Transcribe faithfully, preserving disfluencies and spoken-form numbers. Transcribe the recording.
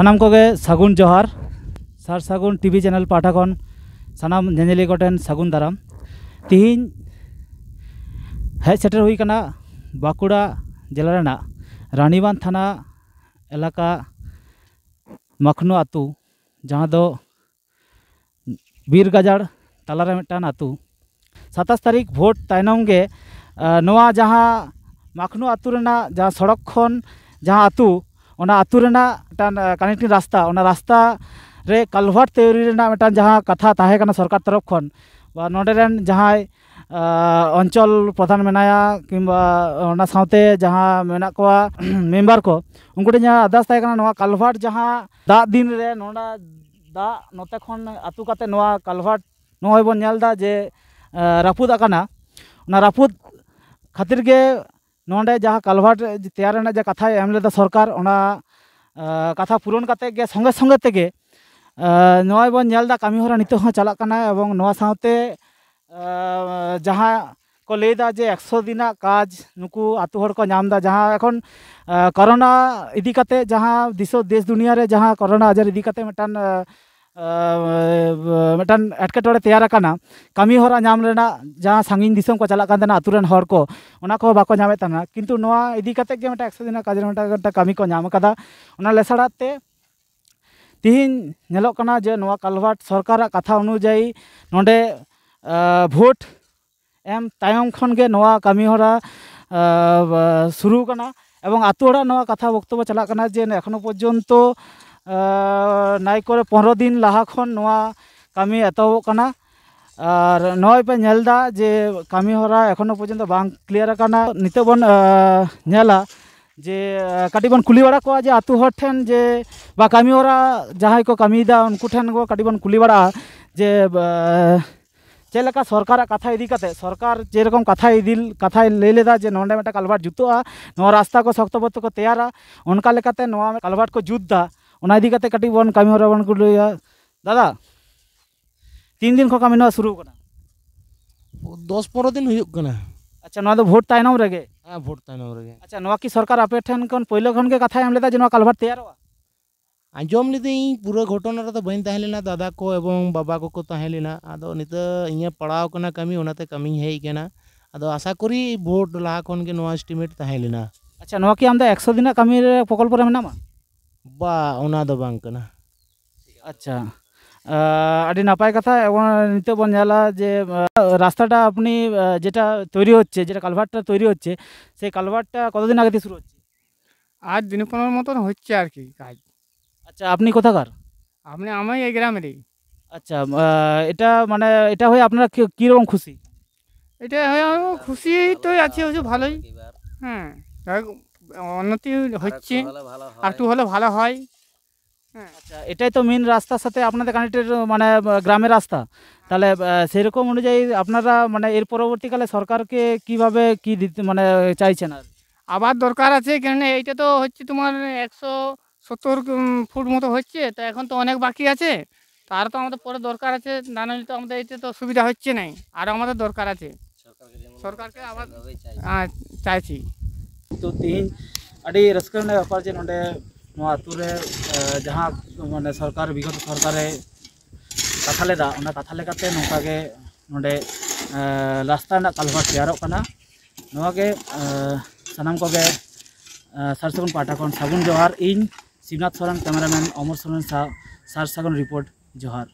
ᱥᱟᱱᱟᱢ ᱠᱚᱜᱮ ᱥᱟᱹᱜᱩᱱ ᱡᱚᱦᱟᱨ᱾ ᱥᱟᱨ ᱥᱟᱹᱜᱩᱱ ᱴᱤᱵᱷᱤ ᱪᱮᱱᱮᱞ ᱯᱟᱦᱴᱟ ᱠᱷᱚᱱ ᱥᱟᱱᱟᱢ ᱧᱮᱧᱮᱞᱤᱭᱟᱹ ᱠᱚᱴᱷᱮᱱ ᱥᱟᱹᱜᱩᱱ ᱫᱟᱨᱟᱢ᱾ ᱛᱤᱦᱤᱧ ᱦᱮᱡ ᱥᱮᱴᱮᱨ ᱦᱩᱭ ᱠᱟᱱᱟ ᱵᱟᱸᱠᱩᱲᱟ ᱡᱮᱞᱟ ᱨᱮᱱᱟᱜ ᱨᱟᱱᱤᱵᱟᱸᱫᱷ ᱛᱷᱟᱱᱟ ᱮᱞᱟᱠᱟ ᱢᱟᱠᱷᱱᱩ ᱟᱹᱛᱩ, ᱡᱟᱦᱟᱸ ᱫᱚ ᱵᱤᱨ ᱜᱟᱡᱟᱲ ᱛᱟᱞᱟᱨᱮ ᱢᱤᱫᱴᱟᱝ ᱟᱹᱛᱩ᱾ ᱥᱟᱛᱟᱥ ᱛᱟᱹᱨᱤᱠᱷ ᱵᱷᱳᱴ ᱛᱟᱭᱱᱚᱢ ᱜᱮ, ᱟᱸ, ᱱᱚᱣᱟ ᱡᱟᱦᱟᱸ ᱢᱟᱠᱷᱱᱩ ᱟᱹᱛᱩ ᱨᱮᱱᱟᱜ ᱡᱟᱦᱟᱸ ᱥᱚᱲᱚᱠ ᱠᱷᱚᱱ ᱡᱟᱦᱟᱸ ᱟᱹᱛᱩ, ᱚᱱᱟ ᱟᱹᱛᱩ ᱨᱮᱱᱟᱜ ᱢᱤᱫᱴᱟᱝ, ᱟᱸ, ᱠᱟᱱᱮᱠᱴᱤᱝ ᱨᱟᱥᱛᱟ, ᱚᱱᱟ ᱨᱟᱥᱛᱟ ᱨᱮ ᱠᱟᱞᱵᱷᱟᱨᱴ ᱛᱳᱭᱨᱤ ᱨᱮᱱᱟᱜ ᱢᱤᱫᱴᱟᱝ ᱡᱟᱦᱟᱸ ᱠᱟᱛᱷᱟ ᱛᱟᱦᱮᱸ ᱠᱟᱱᱟ ᱥᱚᱨᱠᱟᱨ ᱛᱚᱨᱚᱯ ᱠᱷᱚᱱ, ᱵᱟ ᱱᱚᱰᱮ ᱨᱮᱱ ᱡᱟᱦᱟᱸᱭ, ᱟᱸ, ᱚᱧᱪᱚᱞ ᱯᱨᱚᱫᱷᱟᱱ ᱢᱮᱱᱟᱭᱟ ᱠᱤᱝᱵᱟ ᱚᱱᱟ ᱥᱟᱶᱛᱮ ᱡᱟᱦᱟᱸ ᱢᱮᱱᱟᱜ ᱠᱚᱣᱟ ᱢᱮᱢᱵᱟᱨ ᱠᱚ, ᱩᱱᱠᱩ ᱴᱷᱮᱱ ᱡᱟᱦᱟᱸ ᱟᱨᱫᱟᱥ ᱛᱟᱦᱮᱸ ᱠᱟᱱᱟ, ᱱᱚᱣᱟ ᱠᱟᱞᱵᱷᱟᱨᱴ ᱡᱟᱦᱟᱸ ᱫᱟᱜ ᱫᱤᱱ ᱨᱮ ᱱᱚᱰᱮ ᱫᱟᱜ ᱱᱚᱛᱮ ᱠᱷᱚᱱ ᱟᱹᱛᱩ ᱠᱟᱛᱮ ᱱᱚᱣᱟ ᱠᱟᱞᱵᱷᱟᱨᱴ ᱱᱚᱜᱼᱚᱭ ᱵᱚᱱ ᱧᱮᱞ ᱮᱫᱟ ᱡᱮ, ᱟᱸ, ᱨᱟᱹᱯᱩᱫ ᱟᱠᱟᱱᱟ᱾ ᱚᱱᱟ ᱨᱟᱹᱯᱩᱫ ᱠᱷᱟᱹᱛᱤᱨ ᱜᱮ ᱱᱚᱰᱮ ᱡᱟᱦᱟᱸ ᱠᱟᱞᱵᱷᱟᱨᱴ ᱛᱮᱭᱟᱨ ᱨᱮᱱᱟᱜ ᱡᱮ ᱠᱟᱛᱷᱟᱭ ᱮᱢ ᱞᱮᱫᱟ ᱥᱚᱨᱠᱟᱨ, ᱚᱱᱟ, ᱟᱸ, ᱠᱟᱛᱷᱟ ᱯᱩᱨᱚᱱ ᱠᱟᱛᱮ ᱜᱮ ᱥᱚᱸᱜᱮ ᱥᱚᱸᱜᱮ ᱛᱮᱜᱮ, ᱟᱸ, ᱱᱚᱜᱼᱚᱭ ᱵᱚᱱ ᱧᱮᱞ ᱮᱫᱟ ᱠᱟᱹᱢᱤ ᱦᱚᱨᱟ ᱱᱤᱛᱚᱜ ᱦᱚᱸ ᱪᱟᱞᱟᱜ ᱠᱟᱱᱟ᱾ ᱮᱵᱚᱝ ᱱᱚᱣᱟ ᱥᱟᱶᱛᱮ, ᱟᱸ, ᱡᱟᱦᱟᱸ ᱠᱚ ᱞᱟᱹᱭ ᱮᱫᱟ ᱡᱮ ᱮᱠᱥᱚ ᱫᱤᱱᱟᱜ ᱠᱟᱡᱽ ᱱᱩᱠᱩ ᱟᱹᱛᱩ ᱦᱚᱲ ᱠᱚ ᱧᱟᱢ ᱮᱫᱟ, ᱡᱟᱦᱟᱸ ᱮᱠᱷᱚᱱ, ᱟᱸ, ᱠᱚᱨᱳᱱᱟ ᱤᱫᱤ ᱠᱟᱛᱮ, ᱡᱟᱦᱟᱸ ᱫᱤᱥᱚ-, ᱫᱮᱥ ᱫᱩᱱᱤᱭᱟᱹ ᱨᱮ ᱡᱟᱦᱟᱸ ᱠᱚᱨᱳᱱᱟ ᱟᱡᱟᱨ ᱤᱫᱤ ᱠᱟᱛᱮ ᱢᱤᱫᱴᱟᱝ, ᱟᱸ, ᱟᱸ, ᱢᱤᱫᱴᱟᱝ ᱮᱴᱠᱮᱴᱚᱬᱮ ᱛᱮᱭᱟᱨ ᱟᱠᱟᱱᱟ, ᱠᱟᱹᱢᱤ ᱦᱚᱨᱟ ᱧᱟᱢ ᱨᱮᱱᱟᱜ ᱡᱟᱦᱟᱸ ᱥᱟᱺᱜᱤᱧ ᱫᱤᱥᱚᱢ ᱠᱚ ᱪᱟᱞᱟᱜ ᱠᱟᱱ ᱛᱟᱦᱮᱱᱟ ᱟᱹᱛᱩ ᱨᱮᱱ ᱦᱚᱲ ᱠᱚ, ᱚᱱᱟ ᱠᱚᱦᱚᱸ ᱵᱟᱠᱚ ᱧᱟᱢᱮᱫ ᱛᱟᱦᱮᱱᱟ᱾ ᱠᱤᱱᱛᱩ ᱱᱚᱣᱟ ᱤᱫᱤ ᱠᱟᱛᱮ ᱜᱮ ᱢᱤᱫᱴᱟᱝ ᱮᱠᱥᱚ ᱫᱤᱱᱟᱜ ᱠᱟᱡᱽ ᱨᱮ ᱢᱤᱫᱴᱟᱝ, ᱢᱤᱫᱴᱟᱝ ᱠᱟᱹᱢᱤ ᱠᱚ ᱧᱟᱢ ᱟᱠᱟᱫᱟ᱾ ᱚᱱᱟ ᱞᱮᱥᱟᱲᱟᱜ ᱛᱮ ᱛᱤᱦᱤᱧ ᱧᱮᱞᱚᱜ ᱠᱟᱱᱟ ᱡᱮ ᱱᱚᱣᱟ ᱠᱟᱞᱵᱷᱟᱨᱴ ᱥᱚᱨᱠᱟᱨᱟᱜ ᱠᱟᱛᱷᱟ ᱚᱱᱩᱡᱟᱭᱤ ᱱᱚᱰᱮ, ᱟᱸ, ᱵᱷᱳᱴ ᱮᱢ ᱛᱟᱭᱚᱢ ᱠᱷᱚᱱ ᱜᱮ ᱱᱚᱣᱟ ᱠᱟᱹᱢᱤ ᱦᱚᱨᱟ, ᱟᱸ, ᱥᱩᱨᱩ ᱠᱟᱱᱟ᱾ ᱮᱵᱚᱝ ᱟᱹᱛᱩ ᱦᱚᱲᱟᱜ ᱱᱚᱣᱟ ᱠᱟᱛᱷᱟ ᱵᱚᱠᱛᱚᱵᱵᱚ ᱪᱟᱞᱟᱜ ᱠᱟᱱᱟ ᱡᱮ ᱮᱠᱷᱚᱱᱳ ᱯᱚᱨᱡᱚᱱᱛᱚ, ᱟᱸ, ᱱᱟᱭ ᱠᱚᱨᱮ ᱯᱚᱱᱨᱚ ᱫᱤᱱ ᱞᱟᱦᱟ ᱠᱷᱚᱱ ᱱᱚᱣᱟ ᱠᱟᱹᱢᱤ ᱮᱛᱚᱦᱚᱵᱚᱜ ᱠᱟᱱᱟ᱾ ᱟᱨ ᱱᱚᱜᱼᱚᱭ ᱯᱮ ᱧᱮᱞ ᱮᱫᱟ ᱡᱮ ᱠᱟᱹᱢᱤ ᱦᱚᱨᱟ ᱮᱠᱷᱚᱱᱳ ᱯᱚᱨᱡᱚᱱᱛᱚ ᱵᱟᱝ ᱠᱞᱤᱭᱟᱨ ᱟᱠᱟᱱᱟ᱾ ᱱᱤᱛᱚᱜ ᱵᱚᱱ, ᱟᱸ, ᱧᱮᱞᱟ ᱡᱮ, ᱟᱸ, ᱠᱟᱹᱴᱤᱡ ᱵᱚᱱ ᱠᱩᱞᱤ ᱵᱟᱲᱟ ᱠᱚᱣᱟ ᱡᱮ ᱟᱹᱛᱩ ᱦᱚᱲ ᱴᱷᱮᱱ ᱡᱮ, ᱵᱟ ᱠᱟᱹᱢᱤ ᱦᱚᱨᱟ ᱡᱟᱦᱟᱸᱭ ᱠᱚ ᱠᱟᱹᱢᱤᱭᱮᱫᱟ ᱩᱱᱠᱩ ᱴᱷᱮᱱ ᱠᱚ ᱠᱟᱹᱴᱤᱡ ᱵᱚᱱ ᱠᱩᱞᱤ ᱵᱟᱲᱟᱜᱼᱟ ᱡᱮ, ᱟᱸ, ᱪᱮᱫ ᱞᱮᱠᱟ ᱥᱚᱨᱠᱟᱨᱟᱜ ᱠᱟᱛᱷᱟ ᱤᱫᱤ ᱠᱟᱛᱮ, ᱥᱚᱨᱠᱟᱨ ᱡᱮᱨᱚᱠᱚᱢ ᱠᱟᱛᱷᱟᱭ ᱤᱫᱤ, ᱠᱟᱛᱷᱟᱭ ᱞᱟᱹᱭ ᱞᱮᱫᱟ ᱡᱮ ᱱᱚᱰᱮ ᱢᱤᱫᱴᱟᱝ ᱠᱟᱞᱵᱷᱟᱨᱴ ᱡᱩᱛᱩᱜᱼᱟ, ᱱᱚᱣᱟ ᱨᱟᱥᱛᱟ ᱠᱚ ᱥᱚᱠᱛᱚ ᱯᱚᱠᱛᱚ ᱠᱚ ᱛᱮᱭᱟᱨᱟ, ᱚᱱᱠᱟ ᱞᱮᱠᱟᱛᱮ ᱱᱚᱣᱟ ᱠᱟᱞᱵᱷᱟᱨᱴ ᱠᱚ ᱡᱩᱛ ᱮᱫᱟ, ᱚᱱᱟ ᱤᱫᱤ ᱠᱟᱛᱮ ᱠᱟᱹᱴᱤᱡ ᱵᱚᱱ ᱠᱟᱹᱢᱤ ᱦᱚᱨᱟ ᱵᱚᱱ ᱠᱩᱞᱤᱭᱟ᱾ ᱫᱟᱫᱟ, ᱛᱤᱱ ᱫᱤᱱ ᱠᱷᱚᱱ ᱠᱟᱹᱢᱤ ᱱᱚᱣᱟ ᱥᱩᱨᱩ ᱠᱟᱱᱟ? ᱫᱚᱥ ᱯᱚᱱᱨᱚ ᱫᱤᱱ ᱦᱩᱭᱩᱜ ᱠᱟᱱᱟ᱾ ᱟᱪᱪᱷᱟ, ᱱᱚᱣᱟ ᱫᱚ ᱵᱷᱳᱴ ᱛᱟᱭᱱᱚᱢ ᱨᱮᱜᱮ? ᱦᱮᱸ, ᱵᱷᱳᱴ ᱛᱟᱭᱱᱚᱢ ᱨᱮᱜᱮ᱾ ᱟᱪᱪᱷᱟ, ᱱᱚᱣᱟ ᱠᱤ ᱥᱚᱨᱠᱟᱨ ᱟᱯᱮ ᱴᱷᱮᱱ ᱠᱷᱚᱱ ᱯᱳᱭᱞᱳ ᱠᱷᱚᱱ ᱜᱮ ᱠᱟᱛᱷᱟᱭ ᱮᱢ ᱞᱮᱫᱟ ᱡᱮ ᱱᱚᱣᱟ ᱠᱟᱞᱵᱷᱟᱨᱴ ᱛᱮᱭᱟᱨᱚᱜᱼᱟ? ᱟᱸᱡᱚᱢ ᱞᱤᱫᱟᱹᱧ, ᱯᱩᱨᱟᱹ ᱜᱷᱚᱴᱚᱱᱟ ᱨᱮᱫᱚ ᱵᱟᱹᱧ ᱛᱟᱦᱮᱸ ᱞᱮᱱᱟ, ᱫᱟᱫᱟ ᱠᱚ ᱮᱵᱚᱝ ᱵᱟᱵᱟ ᱠᱚᱠᱚ ᱛᱟᱦᱮᱸ ᱞᱮᱱᱟ᱾ ᱟᱫᱚ ᱱᱤᱛᱚᱜ ᱤᱧᱟᱹᱜ ᱯᱟᱲᱟᱣ ᱠᱟᱱᱟ ᱠᱟᱹᱢᱤ, ᱚᱱᱟᱛᱮ ᱠᱟᱹᱢᱤᱧ ᱦᱮᱡ ᱠᱟᱱᱟ᱾ ᱟᱫᱚ ᱟᱥᱟ ᱠᱚᱨᱤ ᱵᱷᱳᱴ ᱞᱟᱦᱟ ᱠᱷᱚᱱ ᱜᱮ ᱱᱚᱣᱟ ᱮᱥᱴᱤᱢᱮᱴ ᱛᱟᱦᱮᱸ ᱞᱮᱱᱟ᱾ ᱟᱪᱪᱷᱟ, ᱱᱚᱣᱟ ᱠᱤ ᱟᱢᱫᱟ ᱮᱠᱥᱚ ᱫᱤᱱᱟᱜ ᱠᱟᱹᱢᱤ ᱨᱮ ᱯᱨᱚᱠᱚᱞᱯᱚ ᱨᱮ ᱢᱮᱱᱟᱢᱟ? ᱵᱟ, ᱚᱱᱟ ᱫᱚ ᱵᱟᱝ ᱠᱟᱱᱟ᱾ ᱟᱪᱪᱷᱟ, ᱟᱹᱰᱤ ᱱᱟᱯᱟᱭ ᱠᱟᱛᱷᱟ᱾ ᱮᱵᱚᱝ ᱱᱤᱛᱚᱜ ᱵᱚᱱ ᱧᱮᱞᱟ ᱡᱮ, ᱨᱟᱥᱛᱟটা আপনি, যেটা তৈরি হচ্ছে, যেটা কালভার্টটা তৈরি হচ্ছে, সেই কালভার্টটা কতদিন আগে থেকে শুরু হচ্ছে? আজ দিন পনেরো মতন হচ্ছে আর কি কাজ। আচ্ছা, আপনি কোথাকার? আপনি, আমি এই গ্রামেরই। আচ্ছা, এটা মানে, এটা হয়ে আপনারা কি, কীরকম খুশি? এটা হয়ে আমি খুশি তো আছি, অবশ্য ভালোই। হ্যাঁ, যাই হোক, উন্নতি হচ্ছে। আর একটু হলে ভালো হয়। হ্যাঁ। আচ্ছা, এটাই তো মেন রাস্তার সাথে আপনাদের কানেক্টেড, মানে, গ্রামের রাস্তা। তাহলে সেরকম অনুযায়ী আপনারা, মানে, এর পরবর্তীকালে সরকারকে কিভাবে কি দিতে, মানে, চাইছেন আর? আবার দরকার আছে, কেননা এইটা তো হচ্ছে তোমার একশো সত্তর ফুট মতো হচ্ছে, তো এখন তো অনেক বাকি আছে। তো আরও তো আমাদের পরে দরকার আছে, না নিলে তো আমাদের এতে তো সুবিধা হচ্ছে নাই, আরও আমাদের দরকার আছে। সরকারকে আবার চাইছি। ᱛᱚ, ᱛᱮᱦᱮᱧ ᱟᱹᱰᱤ ᱨᱟᱹᱥᱠᱟᱹ ᱨᱮᱱᱟᱜ ᱵᱮᱯᱟᱨ ᱡᱮ ᱱᱚᱰᱮ ᱱᱚᱣᱟ ᱟᱹᱛᱩ ᱨᱮ, ᱡᱟᱦᱟᱸ ᱢᱟᱱᱮ ᱥᱚᱨᱠᱟᱨ, ᱵᱤᱜᱚᱛ ᱥᱚᱨᱠᱟᱨᱮ ᱠᱟᱛᱷᱟ ᱞᱮᱫᱟ, ᱚᱱᱟ ᱠᱟᱛᱷᱟ ᱞᱮᱠᱟᱛᱮ ᱱᱚᱝᱠᱟ ᱜᱮ ᱱᱚᱰᱮ ᱨᱟᱥᱛᱟ ᱨᱮᱱᱟᱜ ᱠᱟᱞᱵᱷᱟᱨᱴ ᱛᱮᱭᱟᱨᱚᱜ ᱠᱟᱱᱟ᱾ ᱱᱚᱣᱟ ᱜᱮ ᱥᱟᱱᱟᱢ ᱠᱚᱜᱮ ᱥᱟᱨ ᱥᱟᱹᱜᱩᱱ ᱯᱟᱦᱴᱟ ᱠᱷᱚᱱ ᱥᱟᱹᱜᱩᱱ ᱡᱚᱦᱟᱨ᱾ ᱤᱧ ᱥᱤᱵᱱᱟᱛᱷ ᱥᱚᱨᱮᱱ, ᱠᱮᱢᱮᱨᱟᱢᱮᱱ ᱚᱢᱚᱨ ᱥᱚᱨᱮᱱ ᱥᱟᱶ ᱥᱟᱨ ᱥᱟᱹᱜᱩᱱ ᱨᱤᱯᱳᱨᱴ᱾ ᱡᱚᱦᱟᱨ᱾